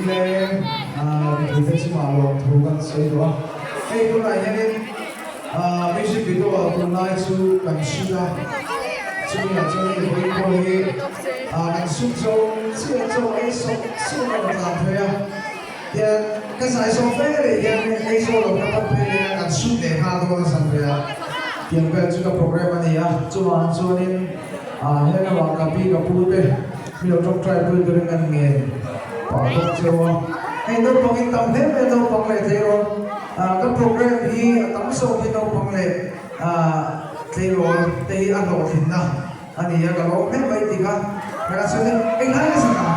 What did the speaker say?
Hringleng mipuite chungah lawmthu kan sawi duh a. Hei tunah hianin music video ah tunlai chu kan shoot a, chumi ah chuan hei vawiin pawh hi kan shoot zo chiah chaw ei sawk sawk a rawn tlan phei a, tian ka zai zawh fe leh hian ei zawh lo ka pan phei leh a kan shoot leh nghal dawn a zan reh ah tiang vel chu ka program a ni a, chuvang chuanin helamah ka pi ka pu te. Mi lo tawngtai pui turin an ngen pah bawk cheu a. Hei naupang in tam hle mai a naupang leh tleirawl kan program hi a tam zawk hi naupang leh tleirawl te hi a hlawhtlinna a ni a ka lawm hle mai tih kha ka la sawi a, eng lai nasa ta?